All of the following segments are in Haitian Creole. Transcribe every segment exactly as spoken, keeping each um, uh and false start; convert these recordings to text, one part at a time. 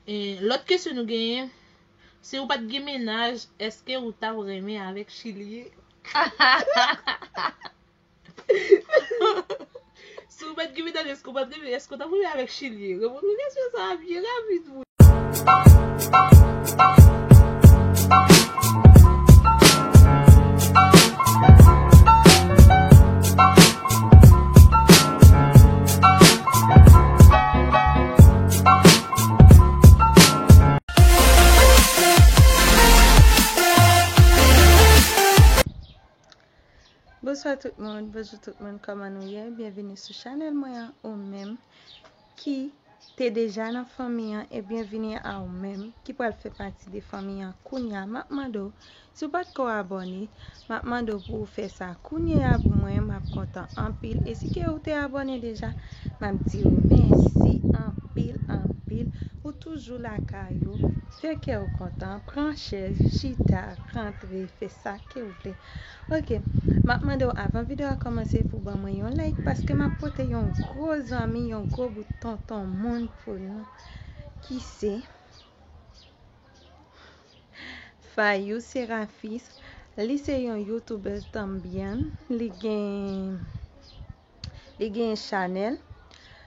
E, lòt kesyon nou genyen, si ou pa t gen mennaj, èske ou t ap renmen avèk Chilie? Si ou pa t gen mennaj, èske ou pa t renmen, èske ou t ap renmen avèk Chilie? Reponn mwen kesyon sa a byen rapid, wi. Bonswa tout moun, bonjou tout moun, kòman nou ye? Byenvini sou chanèl mwen an, ou menm ki te deja nan fanmi an, e byenvini a ou menm ki pral fè pati de fanmi an kounye a. M ap mande w, si w pa t ko abòne, m ap mande w pou w fè sa kounye a pou mwen, m ap kontan anpil. E si ke ou te abòne deja, m ap di w mèsi anpil, anpil. Ou toujou lakay ou, fè kè w kontan, pran chèz, chita, rantre, fè sa ke w vle. Ok, m ap mande w avan videyo a kòmanse pou ban mwen yon like, paske m ap pote yon gwo zanmi, yon gwo bout tonton moun pou nou, ki se Fayou Serafis. Li se yon youtubèz tanbyen. Li gen, li gen chanèl.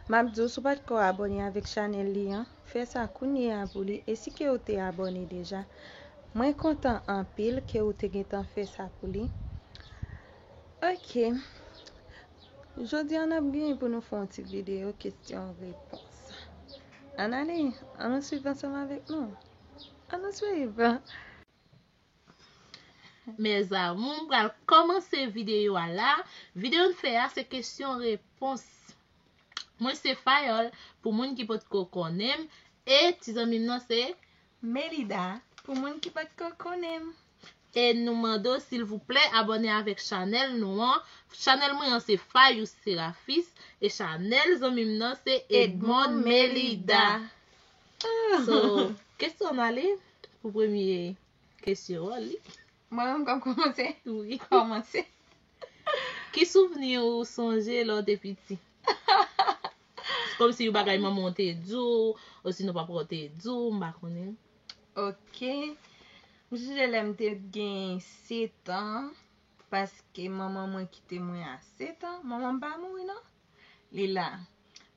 M ap di w, si w pa t ko abòne avèk chanèl li an, fè sa kounye a pou li. E si ke w te abòne deja, mwen kontan anpil ke w te gentan fè sa pou li. Ok. Jodi a, n ap genyen pou nou fè yon ti videyo kesyon repons. Ann ale, ann nou swiv ansanm avèk nou. Ann nou swiv. Mes amours, m pral kòmanse videyo a la. Videyo n fè a se kesyon repons. Mwen se Fayol, pou moun ki potko konnen m, e ti zanmi m nan se Melida, pou moun ki potko konnen m. E nou mande w, silvouplè, abòne avèk chanèl nou an. Chanèl mwen an se Fayou Serafis, e chanèl zanmi m nan se Edmond Melida. So, kesyon n ale pou premye kesyon an, li. Mwen menm k ap kòmanse? Wi. Kòmanse. Ki souvni ou sonje lè w te piti? Kòmsi yon bagay manman w te di w, osinon papa w te di w, m pa konnen. Ok. M sonje lè m te gen sèt an, paske manman mwen kite mwen a sèt an. Manman m pa mouri non. Li la.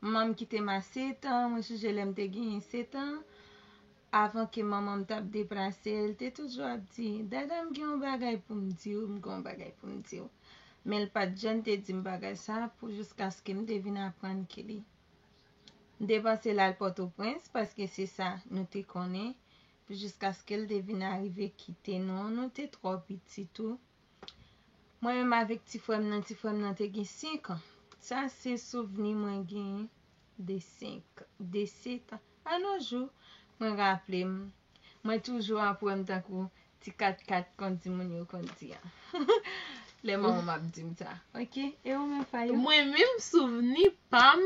Manman m kite m a sèt an, mwen sonje lè m te genyen sèt an, avan ke manman m t ap deplase, l te toujou ap di, "Dada, m gen yon bagay pou m di w, m gen yon bagay pou m di w." Men l pa t janm te di m bagay sa pou jiskaske m te vin aprann ke li. M te panse l al Pòtoprens, paske se sa nou te konnen, pou jiskaske l te vin arive kite nou, nou te twò piti tou. Mwen menm avèk ti frè m nan, ti frè m nan te gen senk an. Sa se souvni mwen genyen de senk, de sèt an. A nos jours, mwen raple m, mwen toujou ap wè m tankou ti kat kat konn di moun yo konn di an. Lè manman m ap di m sa. Ok? E ou menm, Fayou? Mwen menm, souvni pa m,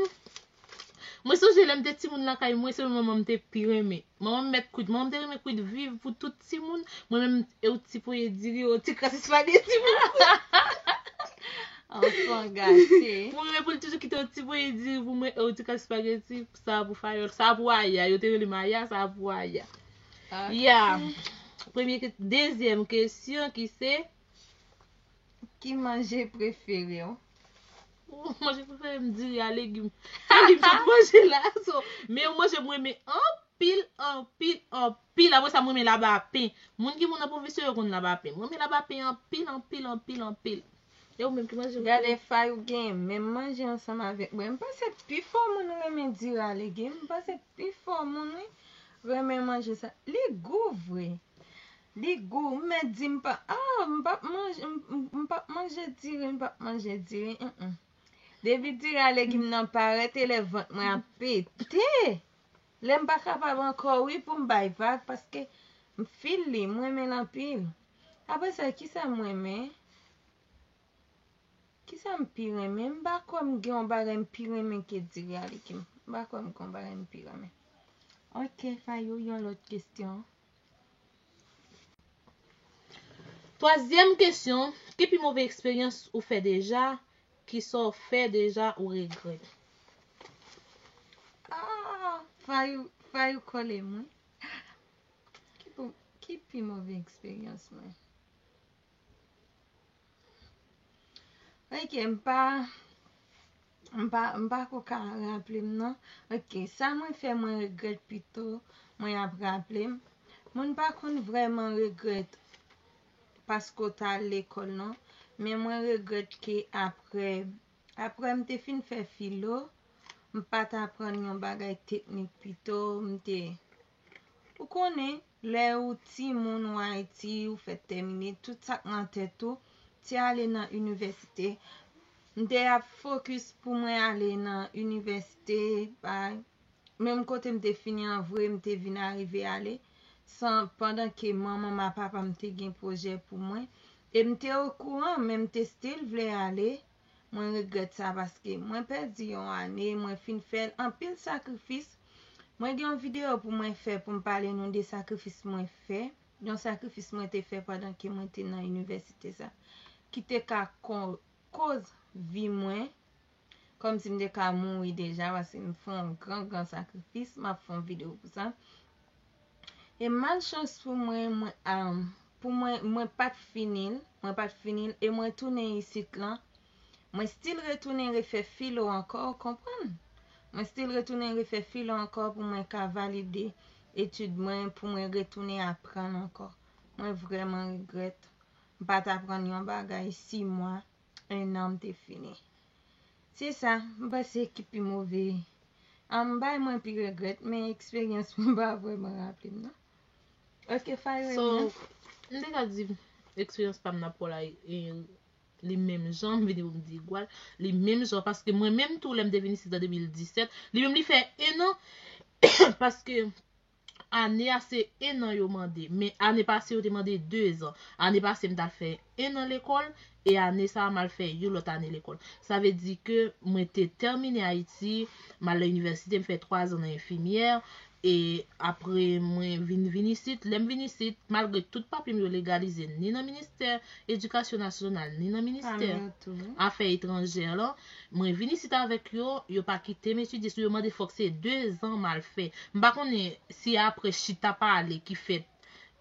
mwen sonje lè m te timoun lakay mwen, se manman m te pi renmen. Manman m mèt kwit. Manman m te renmen kwit viv pou tout timoun. Mwen menm, e yon ti poye diri, yon ti kras espageti pou mwen. Anfan gate. Mwen renmen pou l toujou kite yon ti poye diri pou mwen, e yon ti kras espageti, sa pou Fayol, sa pou Aya. Yo te rele m Aya, sa pou Aya. Ok. Ya. Premye ke-, dezyèm kesyon ki se, ki manje prefere w? Ou, manje prefere m diri a legim. Se legim m ap manje la. So, men yon manje mwen renmen anpil, anpil, anpil. Apre sa, mwen renmen labapen. Moun ki moun nan pwofesyon yo konn labapen. Mwen renmen labapen anpil, anpil, anpil, anpil. E ou menm ki manje ou? Gade, Fayou gen menm manje ansanm avèk mwen. M panse pi fò moun renmen diri a legim. M panse pi fò moun, wi, renmen manje sa. Li gou vre. Li gou, m mèt di m pa, ah, m p ap manje, m, m, m p ap manje diri, m p ap manje diri, mm, mm. Depi diri a legim nan parèt, e lè vant mwen ap pete. Lè m pa kapab ankò, wi, pou m bay vag, paske m feel li, m renmen l anpil. Apre sa, kisa m renmen? Kisa m pi renmen? M pa kwè m gen yon bagay m pi renmen ke diri a legim. M pa kwè m gen yon bagay m pi renmen. Ok, Fayou, yon lòt kesyon. Twazyèm kesyon, ki pi move eksperyans ou fè deja, ki sa w fè deja ou regrèt? Ah, Fayou, Fay ou kole mwen. Ki pou, ki pi move eksperyans mwen? Ok, m pa, m pa, m pa ko ka raple m non. Ok, sa mwen fè mwen regrèt pito, mwen ap raple m. Moun pa konn vrèman regrèt paske w t al lekòl non. Men mwen regrèt ke apre, apre m te fin fè filo, m pa t aprann yon bagay teknik pito, m te Ou konnen, lè ou timoun ou Ayiti, ou fèk tèmine, tout sa k nan tèt ou, se ale nan inivèsite. M te ap fokis pou mwen ale nan inivèsite, bay. Menm kote m te fini an vre, m te vin arive ale, san, pandan ke manman m ak papa m te gen pwojè pou mwen. E m te okouran, men m te still vle ale. Mwen regrèt sa paske mwen pèdi yon ane, mwen fin fè anpil sakrifis. Mwen gen yon videyo pou mwen fè pou m pale nou de sakrifis mwen fè. Yon sakrifis mwen te fè pandan ke mwen te nan inivèsite sa. Ki te ka ko-, koz vi mwen. Kòmsi m te ka mouri deja paske m fè yon gran, gran sakrifis. M ap fè yon videyo pou sa. E malchans pou mwen, mwen, am, pou mwen, mwen pa t fini l, mwen pa t fini l, e mwen tounen isit lan, mwen still retounen refè filo ankò, w konprann? Mwen still retounen refè filo ankò pou mwen ka valide etid mwen, pou mwen retounen aprann ankò. Mwen vrèman regrèt. M pa t aprann yon bagay sis mwa, en an m te fini. Se sa, m panse ki pi move. An, m bay mwen pi regrèt, men eksperyans mwen pa vrèman raple m non. Ok, Fayou, so, m te ka di eksperyans pa m nan pò la, e, li menm jan, m vini pou m di igwal, li menm jan, paske mwen menm tou, lè m te vin isit an de mil disèt, li menm li fè en an, paske ane a se en an yo mande, men ane pase yo te mande de zan. Ane pase m t al fè en an lekòl, e ane sa a m al fè yon lòt ane lekòl. Sa vle di ke mwen te tèmine Ayiti, m al nan inivèsite, m fè twa zan nan enfimyè, e apre mwen vin vin isit. Lè m vin isit, malgre tout papye m yo legalize ni nan ministè edikasyon nasyonal, ni nan ministè afè etranjè lan, mwen vin isit avèk yo, yo pa kite m etidye, sou yo mande fòk se de zan m al fè. M pa konnen si apre chita pale ki fèt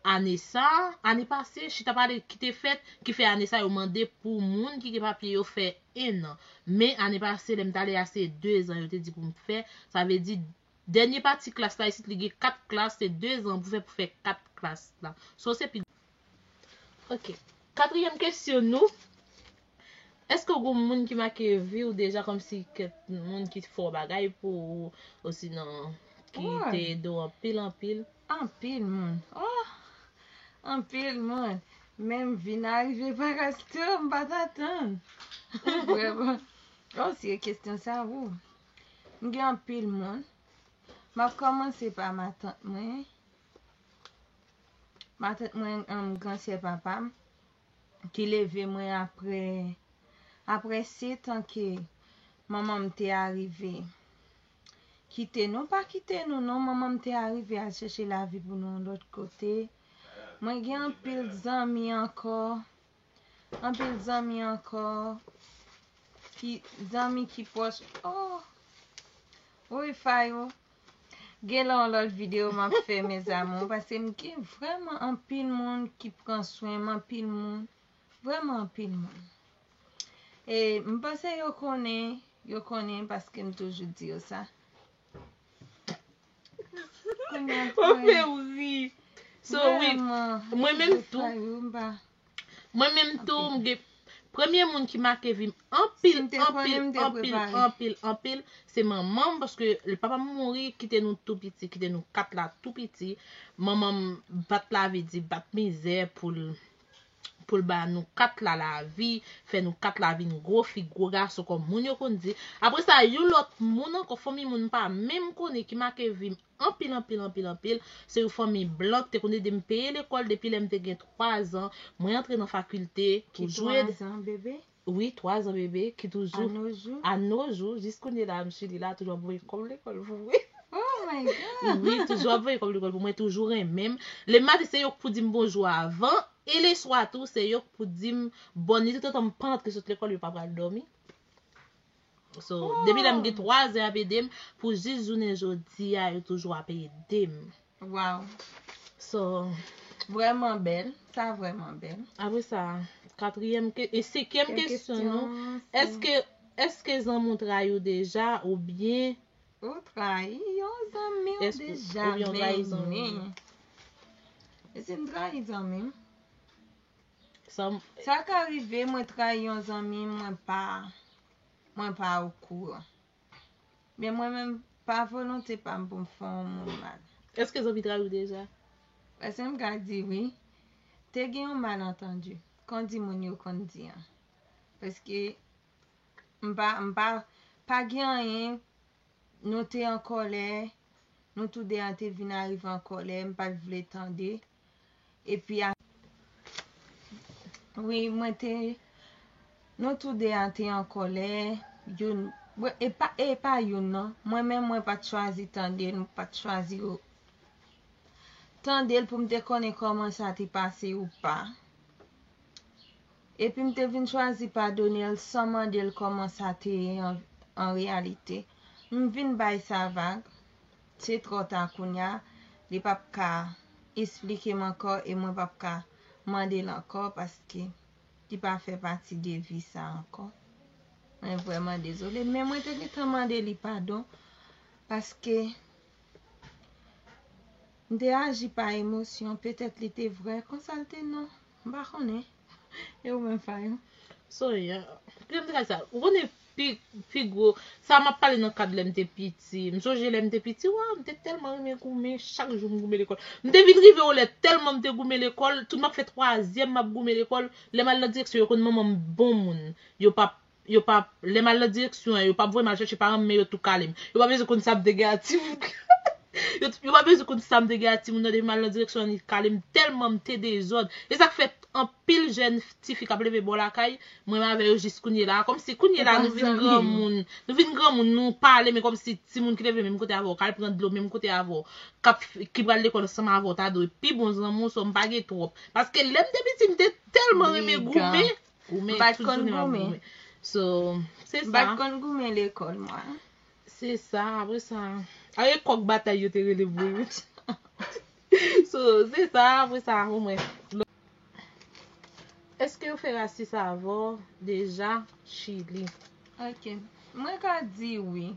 ane sa, ane pase, chita pale ki te fèt, ki fè ane sa yo mande pou moun ki gen papye yo fè en an. Men ane pase, lè m t ale a, se de zan yo te di pou m fè. Sa vle di, dènye pati klas la isit, li gen kat klas, se de zan pou fè, pou fè kat klas la. So, se pi. Ok. Katriyèm kesyon nou. Èske w gen moun ki make vi w deja, kòmsi kèk moun ki fè w bagay pou ou, osinon ki te ede w anpil, anpil? Anpil moun. Oh! Anpil moun. Men m vin arive pa Castro, m pa t atann. Vrèman. Oh, si e kesyon sa, ou. M gen anpil moun. M ap kòmanse pa matant mwen. Matant mwen, um, gran sè papa m, ki leve mwen apre, apre sèt an ke manman m te arive kite nou. Pa kite nou non, manman m te arive al chèche lavi pou nou yon lòt kote. Mwen gen anpil zanmi ankò, anpil zanmi ankò, ki, zanmi ki pwòch. Oh! Wi, Fayou. Gen lè yon lòt videyo m ap fè, mes amours, paske m gen vrèman anpil moun ki pran swen m, anpil moun, vrèman anpil moun. E m panse yo konnen, yo konnen paske m toujou di yo sa. Kounye a, ou fè m ri. So, wi, mwen menm tou. Mwen menm tou, m gen premye moun ki make vi m anpil, anpil, anpil, anpil, anpil, se manman m, paske papa m mouri, kite nou tou piti, kite nou kat la tou piti. Manman m bat lavi di, bat mizè pou l, pou l ba nou kat la lavi, fè nou kat la vin gwo fi, gwo gason, kòm moun yo konn di. Apre sa, yon lòt moun ankò, fanmi moun m pa menm konnen ki make vi m anpil, anpil, anpil, anpil. Se yon fanmi blan ki te konn ede m peye lekòl depi lè m te gen twa zan. Mwen antre nan fakilte, toujou ede. Twa zan, bebe? Wi, twa zan, bebe, ki toujou. A nos jours? A nos jours, jis kounye la, m Chili la, toujou ap voye kòb lekòl pou mwen. Oh my God! Wi, toujou ap voye kòb lekòl pou mwen, toujou renmen m. Lematen, se yo k pou di m bonjou avan, e leswa tou, se yo k pou di m bòn nwit, toutotan m pa antre sot lekòl, yo pa pral dòmi. So, depi lè m gen twa zan y ap ede m, pou jis jounen jodi a, yo toujou ap ede m. Wow. So, Vrèman bèl. Sa vrèman bèl. Apre sa, katriyèm ke, e senkyèm kesyon nou, èske, èske zanmi w trayi w deja oubyen Ou trayi yon zanmi w Èske deja oubyen w trayi men zanmi? E si m trayi zanmi m? Sa m- Sa ka rive mwen trayi yon zanmi m, mwen pa mwen pa okouran. Men mwen menm pa volonte pa m pou m fè yon moun mal. Èske zanmi trayi w deja? Paske m ka di wi, te gen yon malantandi. Kon di moun yo konn di an. Paske m pa m pa pa gen anyen, nou te an kòlè, nou tou de an te vin arive an kòlè, m pa t vle tande. Epi a wi, mwen te nou tou de an te an kòlè, youn e pa e pa youn non. Mwen menm mwen pa t chwazi tande l, mwen pa t chwazi tande l pou m te konnen kòman sa te pase ou pa. Epi m te vin chwazi padone l san mande l kòman sa te ye an, an reyalite. M vin bay sa vag. Se twò ta kounye a. Li p ap ka esplike m ankò e mwen p ap ka mande l ankò paske li pa fè pati de vi sa ankò. Mwen vrèman dezole. Men mwen te gentan mande li padon paske m te aji pa emosyon. Petèt li te vrè konsa l te non. M pa konnen. E ou menm Fayon? Sorry, ah. Kijan m te ka di sa? Ou konnen pi, pi gwo. Sa m ap pale nan kad lè m te piti. M sonje lè m te piti, waw, m te tèlman renmen goumen. Chak jou m goumen lekòl. M te vin rive o lè tèlman m te goumen lekòl. Tout m ap fè twazyèm m ap goumen lekòl. Lè m al nan direksyon, yo konn manman m bon moun. Yo p ap, yo p ap, lè m al nan direksyon an, yo p ap voye m al chèche paran m, men yo tou kale m. Yo pa bezwen konn sa m te gen ak timoun. Yo, yo pa bezwen konn sa m te gen ak timoun nan, depi m al nan direksyon an, li kale m tèlman m te dezòd. E sa k fè anpil jèn tifi k ap leve bò lakay, mwen menm avè yo jis kounye la. Kòmsi kounye la, nou vin granmoun. Nou vin granmoun, nou pale, men kòmsi timoun ki leve menm kote avè w, k al pran dlo menm kote avè w, k ap, ki pral lekòl ansanm avè w, ta dwe pi bon zanmi w, so m pa gen twòp. Paske lè m te piti, m te tèlman renmen goumen. Goumen, tout jounen m ap goumen. So, se sa. M pa t konn goumen lekòl, mwen. Se sa, apre sa. Aye kòk batay yo te rele m wi. So, se sa, apre sa, omwen. Èske yo fè rasis avè w deja, Chili? Ok. Mwen ka di wi.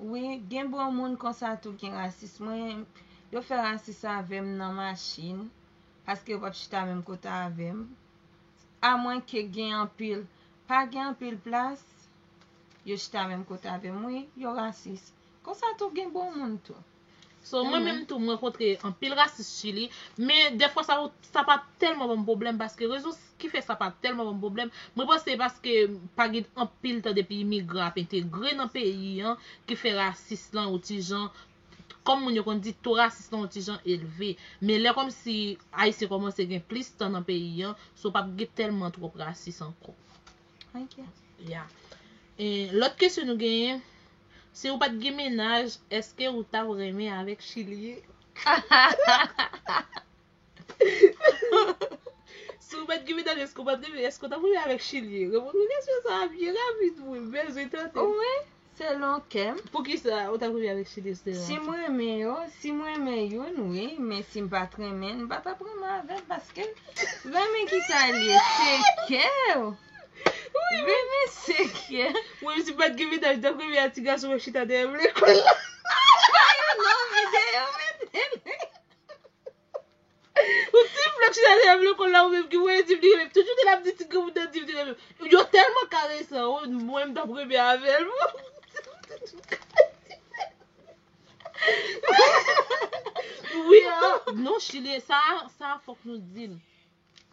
Wi, gen bon moun konsa tou gen rasis. Mwen, yo fè rasis avè m nan machin, paske yo p ap chita menm kote avè m. Amwenke gen anpil, pa gen anpil plas, yo chita menm kote avè m. Wi, yo rasis. Konsa tou gen bon moun tou. So, mwen menm tou, mwen kontre anpil rasis Chili, men dèfwa sa, sa pa tèlman ban m pwoblèm, paske rezon ki fè sa pa tèlman ban m pwoblèm, mwen panse paske pa gen anpil tan depi imigran ap entegre nan peyi an, ki fè rasis lan yon ti jan, kòm moun yo konn di, to rasis lan yon ti jan elve. Men lè kòmsi Ayisyen kòmanse gen plis tan nan peyi an, so p ap gen tèlman twòp rasis ankò. Ok. Ya. E, lòt kesyon nou genyen, si ou pa t gen mennaj, èske ou t ap renmen avèk Chili? Si ou pa t gen mennaj, èske ou pa t renmen, èske ou t ap renmen avèk Chili? Reponn mwen kesyon sa a byen rapid wi, m bezwen tande. Wi, selon kè m. Poukisa ou t ap renmen avèk Chili, Stella? Si m renmen yo, si m renmen youn, wi, men si m pa t renmen, m pa t ap renmen avè l paske renmen ki sa l ye, se kè w. Renmen se kè. Mwen menm si m pa t gen mennaj, m t ap renmen a ti gason k chita dèyè m lekòl la. Pa yon non videyo mete. Ou ti flè k chita dèyè m lekòl la, ou menm ki voye di m li renmen m. Tout jounen l ap di ti granmoun nan di m li renmen m. Yo tèlman karesan, o, mwen m t ap renmen avè l. Wi, ah, non, Chili, sa, sa fòk nou di l.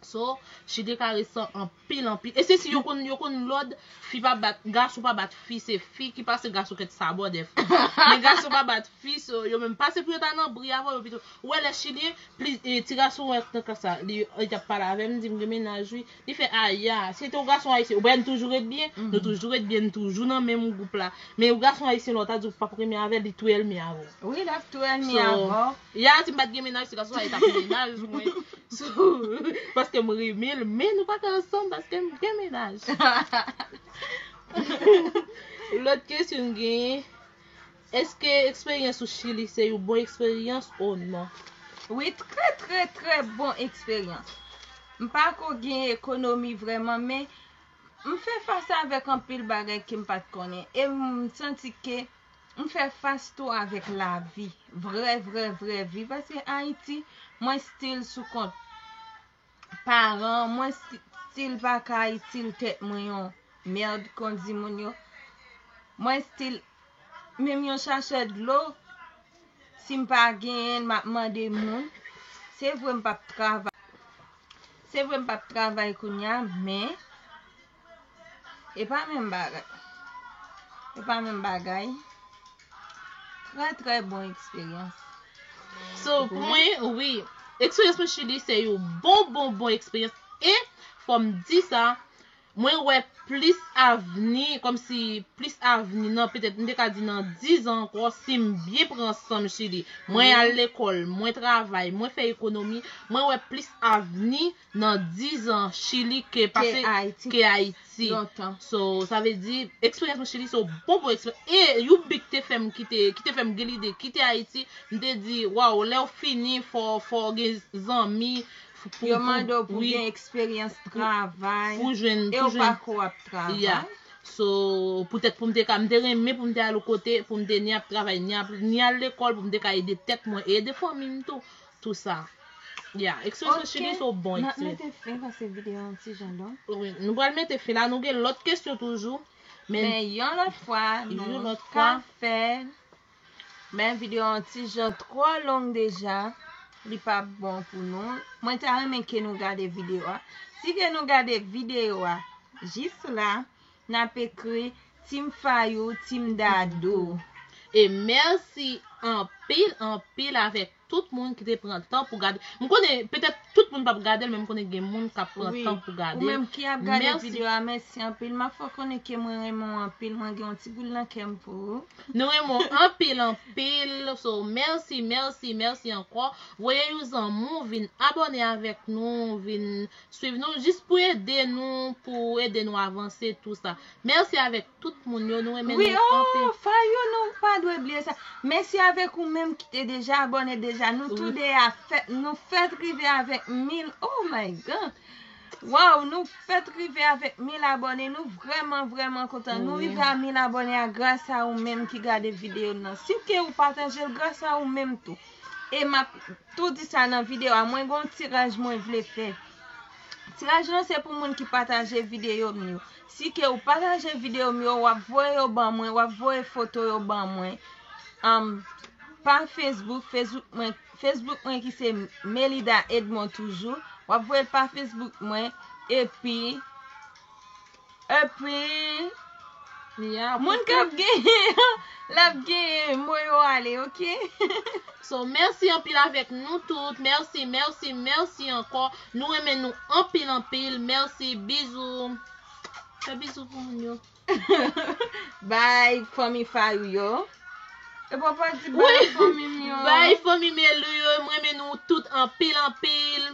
So, Chili karesan anpil, anpil. E se si yo konn, yo konn lòd, fi pa bat, gason pa bat fi, se fi ki pase gason kèt sabòdè. Men gason pa bat fi, so, yo menm pase pou yo ta nan bri avè w, yo pito. Ou wè lè Chilyen, plis, e, ti gason wè nan ka sa, li, li t ap pale avè m, di m gen mennaj, wi. Li fè, aya, si se te yon gason ayisyen, ou wè n toujou ret byen, nou toujou ret byen, n toujou nan menm gwoup la. Men yon gason ayisyen, lè w ta di w p ap renmen avè l, li tou ènmi avè w. Wi, l ap tou ènmi avè w. Ya, si m pa t gen mennaj, se gason sa li t ap mennaj mwen. So, paske m renmen l, men nou pa ka ansanm paske m gen mennaj. Lòt kesyon m genyen, èske eksperyans ou Chili se yon bon eksperyans ou non? Wi, trè, trè, trè bon eksperyans. M pa ko gen ekonomi vrèman, men m fè fas avèk anpil bagay ke m pa t konnen. E m santi ke m fè fas tou avèk lavi. Vrè, vrè, vrè vi. Paske Ayiti, mwen still sou kont paran, mwen sti- still pa ka itil tèt mwen yon mèd kon di moun yo. Mwen still, menm yon sachè dlo, si m pa genyen l, m ap mande moun. Se vre m p ap travay. Se vre m p ap travay kounye a, men e pa menm bagay. E pa menm bagay. Trè, trè bon eksperyans. So, pou mwen, wi. Eksperyans mwen Chili se yon bon, bon, bon eksperyans. E, fò m di sa, mwen wè plis avni, kòmsi plis avni nan, petèt, m te ka di nan diz an ankò, si m byen pran san m Chili. Mwen al lekòl, mwen travay, mwen fè ekonomi, mwen wè plis avni nan diz an Chili ke pase ke Ayiti. So, sa vle di, eksperyans mwen Chili se yon bon, bon eksperyans. E, yon bi ki te fè m kite, ki te fè m gen lide kite Ayiti, m te di, waw, lè w fini, fò, fò w gen zanmi. Yo mande w pou gen eksperyans travay. Pou jwenn, e w pa ko ap travay. So, poutèt pou m te ka, m te renmen pou m te al yon kote, pou m te ni ap travay, ni ap, ni al lekòl, pou m te ka ede tèt mwen, e ede fanmi m tou, tou sa. Ya, eksperyans Chili se yon bon eksperyans. N ap mete fen paske videyo an ti jan long. Wi, nou pral mete fen la, nou gen lòt kesyon toujou. Men, yon lòt fwa, nou ka fè. Men videyo an ti jan twò long deja. Li p ap bon pou nou. Mwen ta renmen ke nou gade videyo a. Si ke nou gade videyo a jis la, n ap ekri Team Fayou, Team Dadou. E mèsi anpil, anpil avèk tout moun ki te pran tan pou gade. M konnen petèt tout moun p ap gade l, men m konnen gen moun k ap pran tan pou gade l. Ou menm ki ap gade videyo a, mèsi anpil. M ap fè w konnen ke mwen renmen w anpil. Mwen gen yon ti boul nan kè m pou ou. Nou renmen w anpil, anpil. So, mèsi, mèsi, mèsi ankò. Voye yon zanmi w vin abòne avèk nou, vin swiv nou, jis pou ede nou, pou ede nou avanse, tou sa. Mèsi avèk tout moun yo, nou renmen nou anpil. Wi, oh, Fayou, nou pa dwe bliye sa. Mèsi avèk ou menm ki te deja abòne deja. Nou tou de a fèt, nou fèt rive avèk mil. Oh my God! Waw, nou fèt rive avèk mil abòne. Nou vrèman, vrèman kontan. Nou rive a mil abòne a gras a ou menm ki gade videyo nan. Si ke ou pataje l, gras a ou menm tou. E m ap tou di sa nan videyo a, mwen gen yon tiraj mwen vle fè. Tiraj lan se pou moun ki pataje videyo m yo. Si ke ou pataje videyo m yo, w ap voye yo ban mwen, w ap voye foto yo ban mwen. Um, pa Facebook, Facebook mwen, Facebook mwen ki se Melida Edmond toujou. W ap voye l pa Facebook mwen. Epi, epi, moun k ap genyen an, l ap genyen mo yo ale, oke? So, mèsi anpil avèk nou tout. Mèsi, mèsi, mèsi ankò. Nou renmen nou anpil, anpil. Mèsi, bizou. Fè bizou pou moun yo. Bay fanmi Fayou yo. E papa di bay fanmi m yo. Bay fanmi Melou yo. Mwen renmen nou tout anpil, anpil.